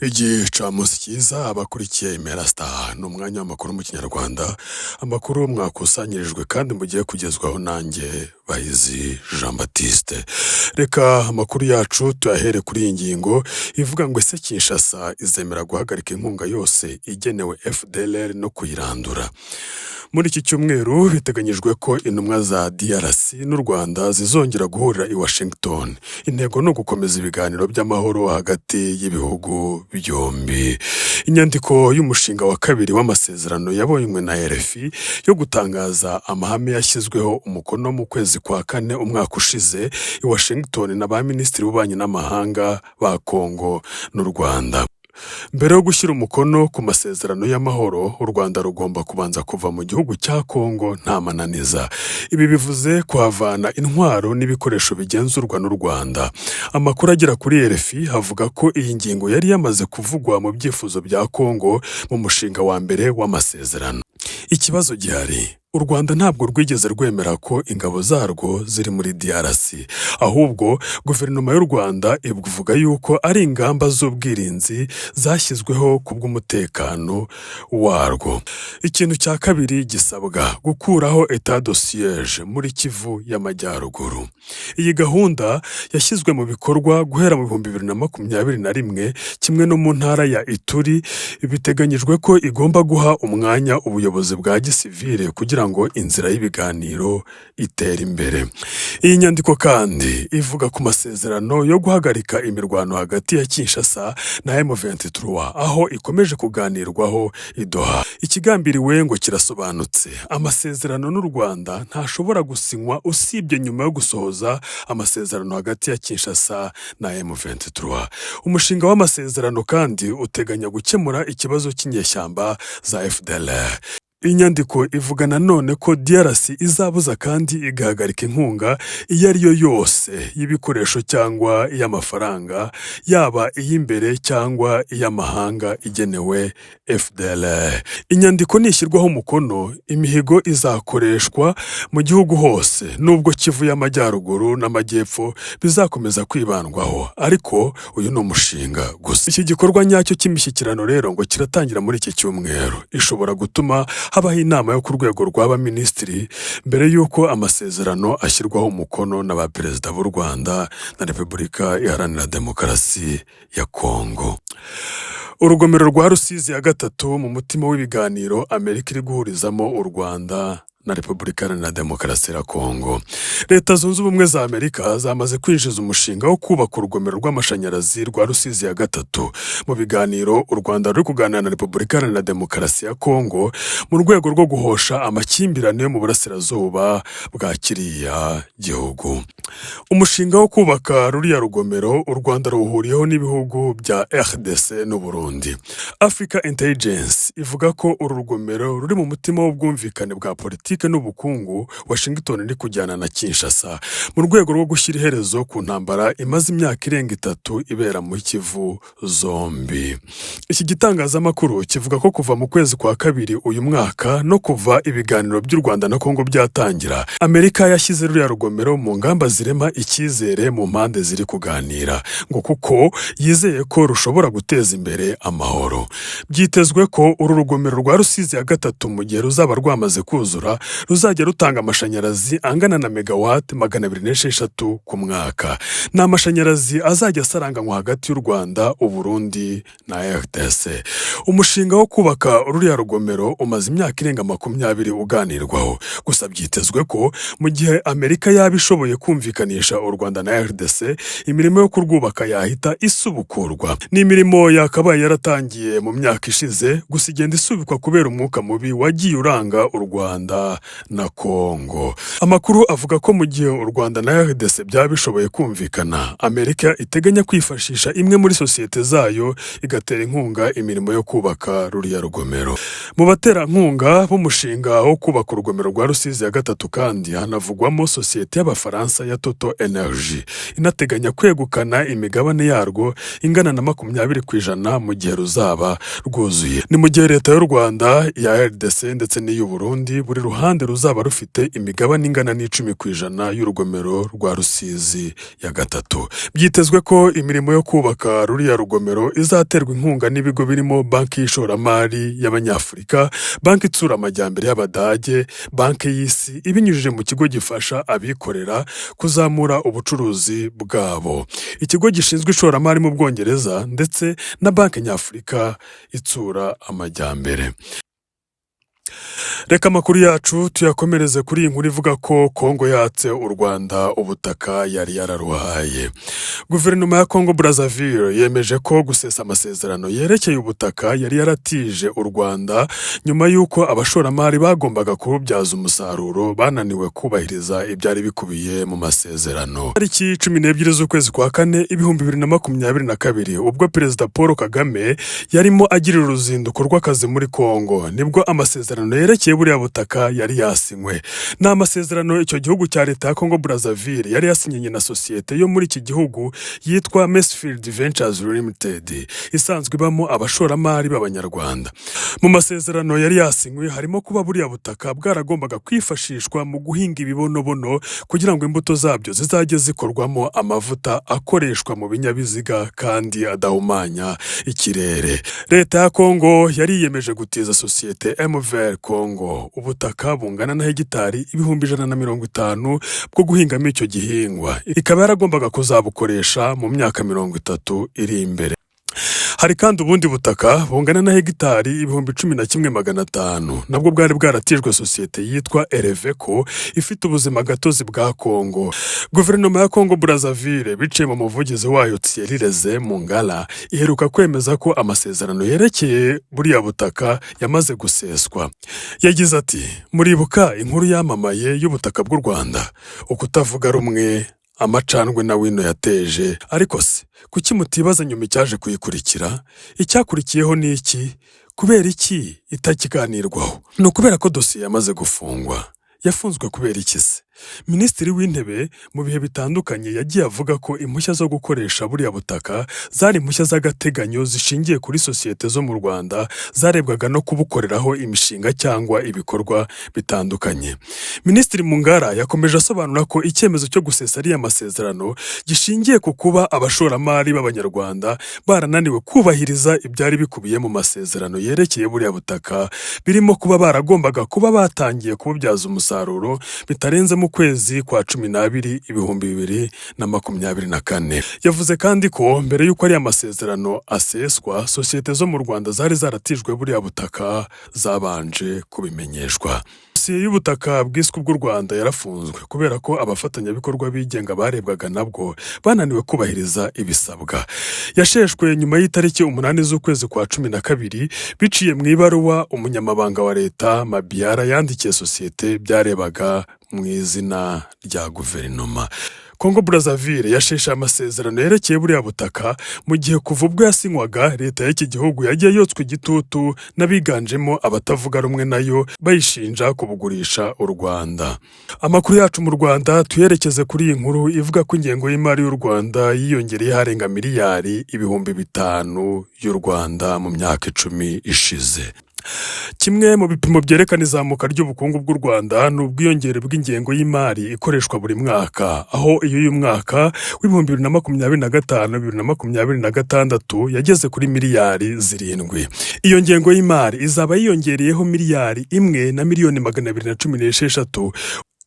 Igicamunsi cyiza abakurikiye Impera Star, ni umwanya w'amakuru mu Kinyarwanda, amakuru mwakusanyirijwe kandi mugiye kugezwaho nanjye Bahizi Jean Baptiste. Reka amakuru yacu tuyahere kuri iyi ngingo ivuga ngo: ese Kinshasa izemera guhagarika inkunga yose igenewe FDLR no kuyirandura? Muri iki cyumweru biteganyijwe ko intumwa za DRC n'u Rwanda zizongera guhurira i Washington. Intego ni ugukomeza ibiganiro by'amahoro hagati y'ibihugu byombi. Inyandiko y'umushinga wa kabiri w'amasezerano yabonywe na RFI yo gutangaza amahame yashyizweho umukono mu kwezi kwa kane umwaka ushize i Washington na ba minisitiri b'ububanyi n'amahanga ba Kongo n'u Rwanda. Mbere yo gushyira umukono ku masezerano y'amahoro, u Rwanda rugomba kubanza kuva mu gihugu cya Kongo nta mananiza. Ibi bivuze kuhavana intwaro n'ibikoresho bigenzurwa n'u Rwanda. Amakuru agera kuri RFI avuga ko iyi ngingo yari yamaze kuvugwa mu byifuzo bya Kongo mu mushinga wa mbere w'amasezerano. Ikibazo gihari: u Rwanda ntabwo rwigeze rwemera ko ingabo zarwo ziri muri DRC, ahubwo guverinoma y'u Rwanda ivuga yuko ari ingamba z'ubwirinzi zashyizweho ku bw'umutekano warwo. Ikintu cya kabiri gisabwa: gukuraho état de siège muri Kivu y'Amajyaruguru. Iyi gahunda yashyizwe mu bikorwa guhera mu 2021, kimwe no mu ntara ya Ituri. Biteganyijwe ko igomba guha umwanya ubuyobozi bwa gisivile kugira ngo inzira y'ibiganiro itere imbere. Iyi nyandiko kandi ivuga ku masezerano yo guhagarika imirwano hagati ya Kinshasa na M23, aho ikomeje kuganirwaho i Doha. Ikigambiriwe ngo kirasobanutse: amasezerano n'u Rwanda ntashobora gusinywa usibye nyuma yo gusohoza amasezerano hagati ya Kinshasa na M23. Umushinga w'amasezerano kandi uteganya gukemura ikibazo cy'inyeshyamba za FDLR. Inyandiko ivuga nanone ko DRC izabuza kandi igahagarika inkunga iyo ari yo yose y'ibikoresho cyangwa iy'amafaranga, yaba iy'imbere cyangwa iy'amahanga, igenewe FDLR. Inyandiko nishyirwaho umukono, imihigo izakoreshwa mu gihugu hose, nubwo Kivu y'Amajyaruguru n'Amajyepfo bizakomeza kwibandwaho, ariko uyu ni umushinga gusa. Iki gikorwa nyacyo cy'imishyikirano rero ngo kiratangira muri iki cyumweru. Ishobora gutuma habaho inama yo ku rwego rw'abaminisitiri mbere y'uko amasezerano ashyirwaho umukono na ba perezida b'u Rwanda na Repubulika Iharanira Demokarasi ya Kongo. Urugomero rwa Rusizi ya gatatu mu mutima w'ibiganiro Amerika iri guhurizamo u Rwanda na Repubulika Iharanira Demokarasi ya Kongo. Leta Zunze Ubumwe za Amerika zamaze kwinjiza umushinga wo kubaka urugomero rw'amashanyarazi rwa Rusizi ya gatatu mu biganiro u Rwanda ruri kuganira na Repubulika Iharanira Demokarasi ya Kongo mu rwego rwo guhosha amakimbirane yo mu burasirazuba bwa kiriya gihugu. Umushinga wo kubaka ruriya rugomero u Rwanda ruwuhuriyeho n'ibihugu bya RDC n'u Burundi. Africa Intelligence ivuga ko uru rugomero ruri mu mutima w'ubwumvikane bwa politiki n'ubukungu Washington iri kujyana na Kinshasa mu rwego rwo gushyira iherezo ku ntambara imaze imyaka irenga 3 ibera muri Kivu zombi. Iki gitangazamakuru kivuga ko kuva mu kwezi kwa kabiri uyu mwaka no kuva ibiganiro by'u Rwanda na Kongo byatangira, Amerika yashyize ruriya rugomero mu ngamba zirema icyizere mu mpande ziri kuganira, ngo kuko yizeye ko rushobora guteza imbere amahoro. Byitezwe ko uru rugomero rwa Rusizi ya gatatu, mu gihe ruzaba rwamaze kuzura, ruzajya rutanga amashanyarazi angana na megawati 206 ku mwaka. Ni amashanyarazi azajya asaranganywa hagati y'u Rwanda, Uburundi na RDC. Umushinga wo kubaka ruriya rugomero umaze imyaka irenga 20 uganirwaho. Gusa byitezwe ko mu gihe Amerika yaba ishoboye kumvikanisha u Rwanda na RDC, imirimo yo kurwubaka yahita isubukurwa. Ni imirimo yakabaye yaratangiye mu myaka ishize, gusa igenda isubikwa kubera umwuka mubi wagiye uranga u Rwanda na Kongo. Amakuru avuga ko mu gihe u Rwanda na RDC byaba bishoboye kumvikana, Amerika iteganya kwifashisha imwe muri sosiyete zayo igatera inkunga imirimo yo kubaka ruriya rugomero. Mu baterankunga b'umushinga wo kubaka urugomero rwa Rusizi ya gatatu kandi hanavugwamo sosiyete y'Abafaransa ya Total Energy, inateganya kwegukana imigabane yarwo ingana na 20% mu gihe ruzaba rwuzuye. Ni mu gihe leta y'u Rwanda, iya RDC ndetse n'iy'u Burundi buri ruhande ruhande ruzaba rufite imigabane ingana n'10% y'urugomero rwa Rusizi ya gatatu. Byitezwe ko imirimo yo kubaka ruriya rugomero izaterwa inkunga n'ibigo birimo Banki y'Ishoramari y'Abanyafurika, Banki Itsura Amajyambere y'Abadage, Banki y'Isi ibinyujije mu kigo gifasha abikorera kuzamura ubucuruzi bwabo, ikigo gishinzwe ishoramari mu Bwongereza, ndetse na Banki Nyafurika Itsura Amajyambere. Reka amakuru yacu tuyakomereze kuri iyi nkuru ivuga ko Kongo yatse u Rwanda ubutaka yari yararuhaye. Guverinoma ya Kongo Brazzaville yemeje ko gusesa amasezerano yerekeye ubutaka yari yaratije u Rwanda, nyuma y'uko abashoramari bagombaga kububyaza umusaruro bananiwe kubahiriza ibyari bikubiye mu masezerano. Tariki 12 z'ukwezi kwa kane 2022, ubwo Perezida Paul Kagame yarimo agirira uruzinduko rw'akazi muri Kongo, nibwo amasezerano yerekeye buriya butaka yari yasinywe. Ni amasezerano icyo gihugu cya leta ya Kongo Brazzaville yari yasinyanye na sosiyete yo muri iki gihugu yitwa Mesfield Ventures Limited, isanzwe ibamo abashoramari b'Abanyarwanda. Mu masezerano yari yasinywe harimo kuba buriya butaka bwaragombaga kwifashishwa mu guhinga ibibonobono, kugira ngo imbuto zabyo zizajye zikorwamo amavuta akoreshwa mu binyabiziga kandi adahumanya ikirere. Leta ya Kongo yari yiyemeje gutiza sosiyete MVR Congo ubutaka bungana na hegitari 150,000 bwo guhingamo icyo gihingwa, ikaba yaragombaga kuzabukoresha mu myaka 30 iri imbere. Hari kandi ubundi butaka bungana na hegitari 11,500 nabwo bwari bwaratijwe sosiyete yitwa Ereveko, ifite ubuzima gatozi bwa Kongo. Guverinoma ya Kongo Brazzaville, biciye mu muvugizi wayo Thierry Leze Mungala, iheruka kwemeza ko amasezerano yerekeye buriya butaka yamaze guseswa. Yagize ati: "Muribuka inkuru yamamaye y'ubutaka bw'u Rwanda, ukutavuga rumwe, amacandwe na wino yateje. Ariko se kuki mutibaza nyuma icyaje kuyikurikira? Icyakurikiyeho ni iki? Kubera iki itakiganirwaho? Ni ukubera ko dosiye yamaze gufungwa." Yafunzwe kubera iki se? Minisitiri w'Intebe mu bihe bitandukanye yagiye avuga ko impushya zo gukoresha buriya butaka zari impushya z'agateganyo zishingiye kuri sosiyete zo mu Rwanda zarebwaga no kubukoreraho imishinga cyangwa ibikorwa bitandukanye. Minisitiri Mungara yakomeje asobanura ko icyemezo cyo gusesa ariya masezerano gishingiye ku kuba abashoramari b'Abanyarwanda barananiwe kubahiriza ibyari bikubiye mu masezerano yerekeye buriya butaka, birimo kuba baragombaga kuba batangiye kububyaza umusaruro bitarenze mu kwezi kwa 12 2024. Yavuze kandi ko mbere y'uko ariya masezerano aseswa, sosiyete zo mu Rwanda zari zaratijwe buriya butaka zabanje kubimenyeshwa. Dosiye y'ubutaka bwiswe ubw'u Rwanda yarafunzwe kubera ko abafatanyabikorwa bigenga barebwaga nabwo bananiwe kubahiriza ibisabwa. Yasheshwe nyuma y'itariki 8 z'ukwezi kwa 12, biciye mu ibaruwa umunyamabanga wa leta Mabiara yandikiye sosiyete byarebaga mu izina rya guverinoma. Kongo Brazzaville yasheshe amasezerano yerekeye buriya butaka mu gihe kuva ubwo yasinywaga, leta y'iki gihugu yagiye yotswa igitutu n'abiganjemo abatavuga rumwe nayo, bayishinja kubugurisha u Rwanda. Amakuru yacu mu Rwanda tuyerekeze kuri iyi nkuru ivuga ko ingengo y'imari y'u Rwanda yiyongereye harenga miliyari 5000 y'u Rwanda mu myaka 10 ishize. Kimwe mu bipimo byerekana izamuka ry'ubukungu bw'u Rwanda ni ubwiyongere bw'ingengo y'imari ikoreshwa buri mwaka, aho iyo uyu mwaka w'2025 2026 yageze kuri miliyari 7. Iyo ngengo y'imari izaba yiyongereyeho miliyari 1 na miliyoni 216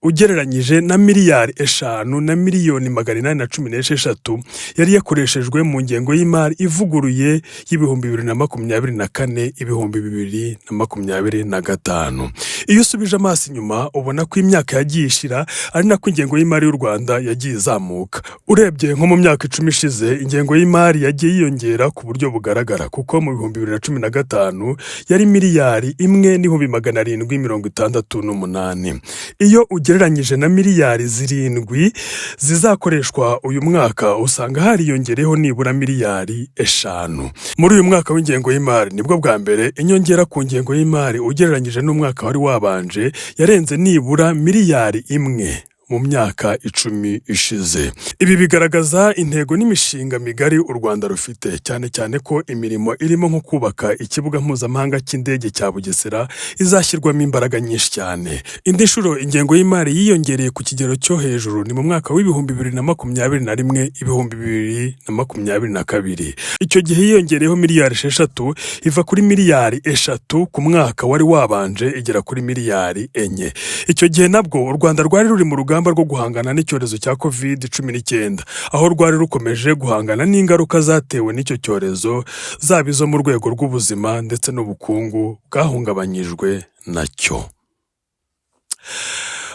ugereranyije na miliyari 5 na miliyoni 816 yari yakoreshejwe mu ngengo y'imari ivuguruye y'2024 2025. Iyo usubije amaso inyuma, ubona ko imyaka yagiye ishira ari nako ingengo y'imari y'u Rwanda yagiye izamuka. Urebye nko mu myaka 10 ishize, ingengo y'imari yagiye yiyongera ku buryo bugaragara, kuko mu 2015 yari miliyari 1 n'ibihumbi 768. Iyo ugereranyije na miliyari 7 zizakoreshwa uyu mwaka, usanga hariyongereyeho nibura miliyari 5. Muri uyu mwaka w'ingengo y'imari nibwo bwa mbere inyongera ku ngengo y'imari ugereranyije n'umwaka wari wabanje yarenze nibura miliyari 1. mu myaka 10 ishize. Ibi bigaragaza intego n'imishinga migari u Rwanda rufite, cyane cyane ko imirimo irimo nko kubaka ikibuga mpuzamahanga cy'indege cya Bugesera izashyirwamo imbaraga nyinshi cyane. Indi nshuro ingengo y'imari yiyongereye ku kigero cyo hejuru ni mu mwaka w'2021, 2022. Icyo gihe yiyongereyeho miliyari 6, iva kuri miliyari 3 ku mwaka wari wabanje igera kuri miliyari 4. Icyo gihe nabwo u Rwanda rwari ruri mu rugamba rwo guhangana n'icyorezo cya Covid-19, aho rwari rukomeje guhangana n'ingaruka zatewe n'icyo cyorezo, zaba izo mu rwego rw'ubuzima ndetse n'ubukungu bwahungabanyijwe nacyo.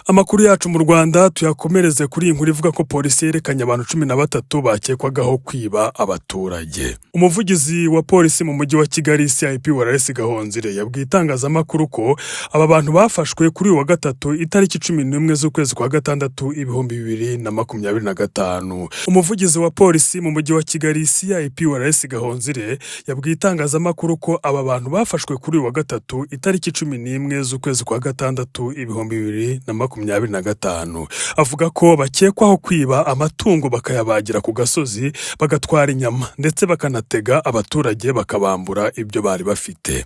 Amakuru yacu mu Rwanda tuyakomereze kuri iyi nkuru ivuga ko polisi yerekanye abantu 13 bakekwagaho kwiba abaturage. Umuvugizi wa polisi mu mujyi wa Kigali, CIP Wallace Gahonzire, yabwiye itangazamakuru ko aba bantu bafashwe kuri uyu wa gatatu, itariki 11 z'ukwezi kwa gatandatu, 2025. Umuvugizi wa polisi mu mujyi wa Kigali, CIP Wallace Gahonzire, yabwiye itangazamakuru ko aba bantu bafashwe kuri uyu wa gatatu, itariki 11 z'ukwezi kwa gatandatu, 2025. Avuga ko bakekwaho kwiba amatungo bakayabagira ku gasozi, bagatwara inyama, ndetse bakanatega abaturage bakabambura ibyo bari bafite.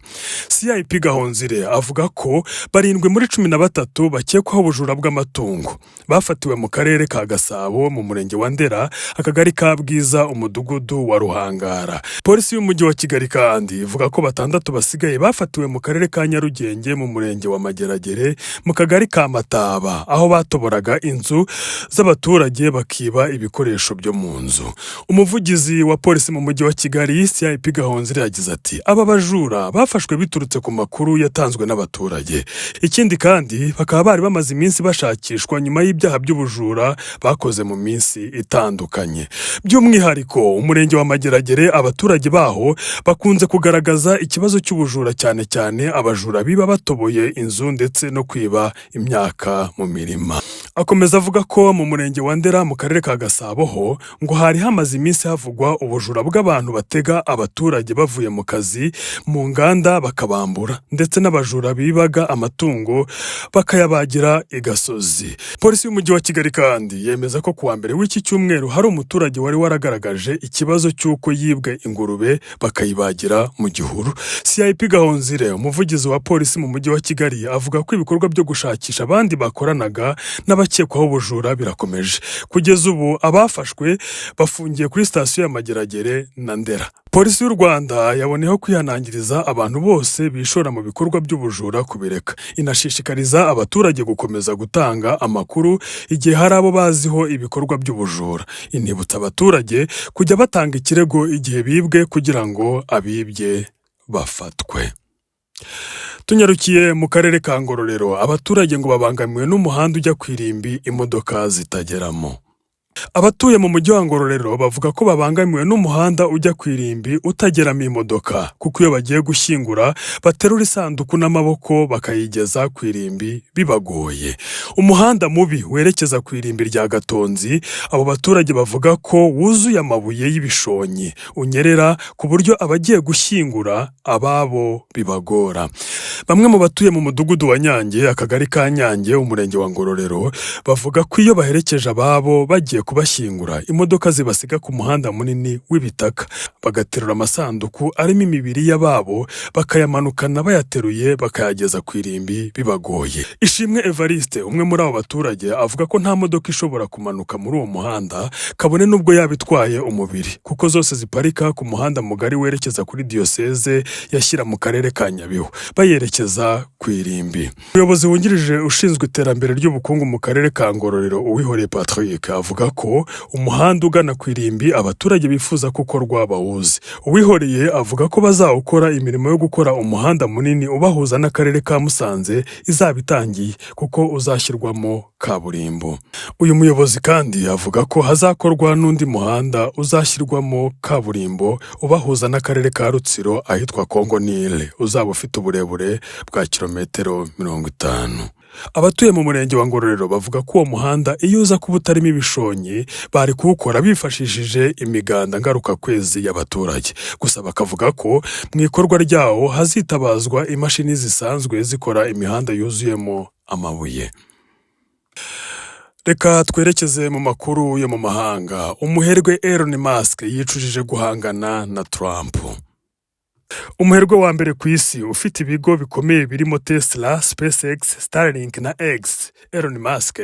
CIP Gahonzire avuga ko barindwi muri 13 bakekwaho ubujura bw'amatungo bafatiwe mu karere ka Gasabo, mu murenge wa Ndera, akagari ka Bwiza, umudugudu wa Ruhangara. Polisi y'umujyi wa Kigali kandi ivuga ko batandatu basigaye bafatiwe mu karere ka Nyarugenge, mu murenge wa Mageragere, mu kagari ka Mataba, aho batoboraga inzu z'abaturage bakiba ibikoresho byo mu nzu. Umuvugizi wa polisi mu mujyi wa Kigali, CIP Gahonzire, yagize ati: "Aba bajura bafashwe biturutse ku makuru yatanzwe n'abaturage. Ikindi kandi bakaba bari bamaze iminsi bashakishwa nyuma y'ibyaha by'ubujura bakoze mu minsi itandukanye. By'umwihariko umurenge wa Mageragere, abaturage baho bakunze kugaragaza ikibazo cy'ubujura, cyane cyane abajura biba batoboye inzu ndetse no kwiba imyaka mu mirima." Akomeza avuga ko mu murenge wa Ndera mu karere ka Gasabo ho ngo hari hamaze iminsi havugwa ubujura bw'abantu batega abaturage bavuye mu kazi mu nganda bakabambura, ndetse n'abajura bibaga amatungo bakayabagira i gasozi. Polisi y'umujyi wa Kigali kandi yemeza ko kuwa mbere w'iki cyumweru hari umuturage wari waragaragaje ikibazo cy'uko yibwe ingurube bakayibagira mu gihuru. CIP Gahonzire, umuvugizi wa polisi mu mujyi wa Kigali, avuga ko ibikorwa byo gushakisha abandi bakoranaga n'abakekwaho ubujura birakomeje. Kugeza ubu abafashwe bafungiye kuri sitasiyo ya Mageragere na Ndera. Polisi y'u Rwanda yaboneyeho kwihanangiriza abantu bose bishora mu bikorwa by'ubujura kubireka, inashishikariza abaturage gukomeza gutanga amakuru igihe hari abo baziho ibikorwa by'ubujura. Inibutsa abaturage kujya batanga ikirego igihe bibwe kugira ngo abibye bafatwe. Tunyarukiye mu karere ka Ngororero, abaturage ngo babangamiwe n'umuhanda ujya ku irimbi imodoka zitageramo. Abatuye mu mujyi wa Ngororero bavuga ko babangamiwe n'umuhanda ujya ku irimbi utageramo imodoka, kuko iyo bagiye gushyingura baterura isanduku n'amaboko bakayigeza ku irimbi bibagoye. Umuhanda mubi werekeza ku irimbi rya Gatonzi, abo baturage bavuga ko wuzuye amabuye y'ibishonyi, unyerera ku buryo abagiye gushyingura ababo bibagora. Bamwe mu batuye mu mudugudu wa Nyange, akagari ka Nyange, umurenge wa Ngororero, bavuga ko iyo baherekeje ababo bagiye kubashyingura, imodoka zibasiga ku muhanda munini w'ibitaka, bagaterura amasanduku arimo imibiri y'ababo, bakayamanukana bayateruye, bakayageza ku irimbi bibagoye. Ishimwe Evariste, umwe muri abo baturage, avuga ko nta modoka ishobora kumanuka muri uwo muhanda, kabone n'ubwo yaba itwaye umubiri, kuko zose ziparika ku muhanda mugari werekeza kuri diyoseze yashyira mu karere ka Nyabihu bayerekeza ku irimbi. Umuyobozi wungirije ushinzwe iterambere ry'ubukungu mu karere ka Ngororero, Uwihoreye Patrick, avuga ko umuhanda ugana ku irimbi abaturage bifuza ko ukorwa bawuzi. Uwihoreye avuga ko bazawukora imirimo yo gukora umuhanda munini ubahuza n'akarere ka Musanze izaba itangiye, kuko uzashyirwamo kaburimbo. Uyu muyobozi kandi avuga ko hazakorwa n'undi muhanda uzashyirwamo kaburimbo ubahuza n'akarere ka Rutsiro ahitwa Kongo Nile, uzaba ufite uburebure bwa kilometero 50. Abatuye mu murenge wa Ngororero bavuga ko uwo muhanda iyo uza kuba utarimo ibishonyi bari kuwukora bifashishije imiganda ngarukakwezi y'abaturage. Gusa bakavuga ko mu ikorwa ryawo hazitabazwa imashini zisanzwe zikora imihanda yuzuyemo amabuye. Reka twerekeze mu makuru yo mu mahanga. Umuherwe Elon Musk yicujije guhangana na Trump. Umuherwe wa mbere ku isi ufite ibigo bikomeye birimo Tesla, SpaceX, Starlink na X, Elon Musk,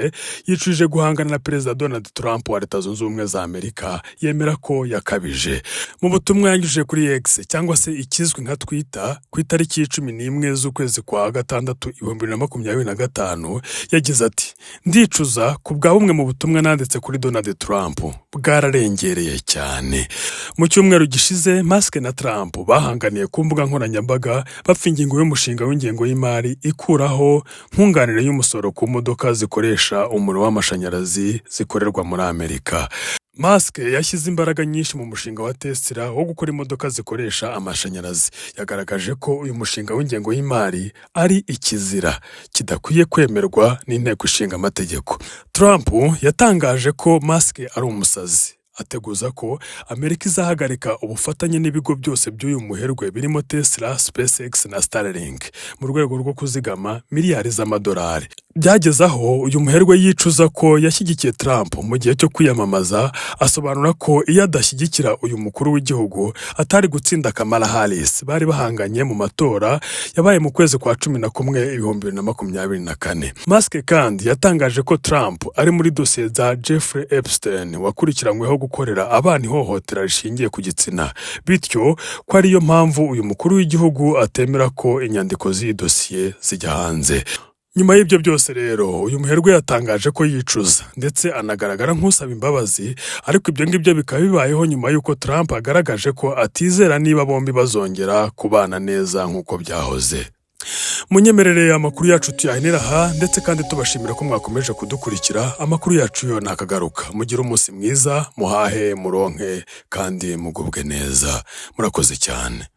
yicujije guhangana na Perezida Donald Trump wa Leta Zunze Ubumwe za Amerika, yemera ko yakabije. Mu butumwa yanyujije kuri X, cyangwa se ikizwi nka Twitter, ku itariki 11 z'ukwezi kwa gatandatu 2025, yagize ati: "Ndicuza ku bwa bumwe mu butumwa nanditse kuri Donald Trump, bwararengereye cyane." Mu cyumweru gishize, Musk na Trump bahanganiye ku mbuga nkoranyambaga, bapfa ingingo y'umushinga w'ingengo y'imari ikuraho nkunganire y'umusoro ku modoka zikoresha umuriro w'amashanyarazi zikorerwa muri Amerika. Musk yashyize imbaraga nyinshi mu mushinga wa Tesla wo gukora imodoka zikoresha amashanyarazi. Yagaragaje ko uyu mushinga w'ingengo y'imari ari ikizira kidakwiye kwemerwa n'Inteko Ishinga Amategeko. Trump yatangaje ko Musk ari umusazi, ateguza ko Amerika izahagarika ubufatanye n'ibigo byose by'uyu muherwe birimo Tesla, SpaceX na Starlink mu rwego rwo kuzigama miliyari z'amadolari. Byageze aho uyu muherwe yicuza ko yashyigikiye Trump mu gihe cyo kwiyamamaza, asobanura ko iyo adashyigikira uyu mukuru w'igihugu atari gutsinda Kamala Harris bari bahanganye mu matora yabaye mu kwezi kwa 11 2024. Musk kandi yatangaje ko Trump ari muri dosiye za Jeffrey Epstein, wakurikiranyweho gukorera abana ihohotera rishingiye ku gitsina, bityo ko ariyo mpamvu uyu mukuru w'igihugu atemera ko inyandiko z'iyi dosiye zijya hanze. Nyuma y'ibyo byose rero, uyu muherwe yatangaje ko yicuza ndetse anagaragara nk'usaba imbabazi, ariko ibyo ngibyo bikaba bibayeho nyuma y'uko Trump agaragaje ko atizera niba bombi bazongera kubana neza nk'uko byahoze. Munyemerere amakuru yacu tuyahinira aha, ndetse kandi tubashimira ko mwakomeje kudukurikira. Amakuru yacu yo nakagaruka. Mugire umunsi mwiza, muhahe muronke kandi mugubwe neza. Murakoze cyane.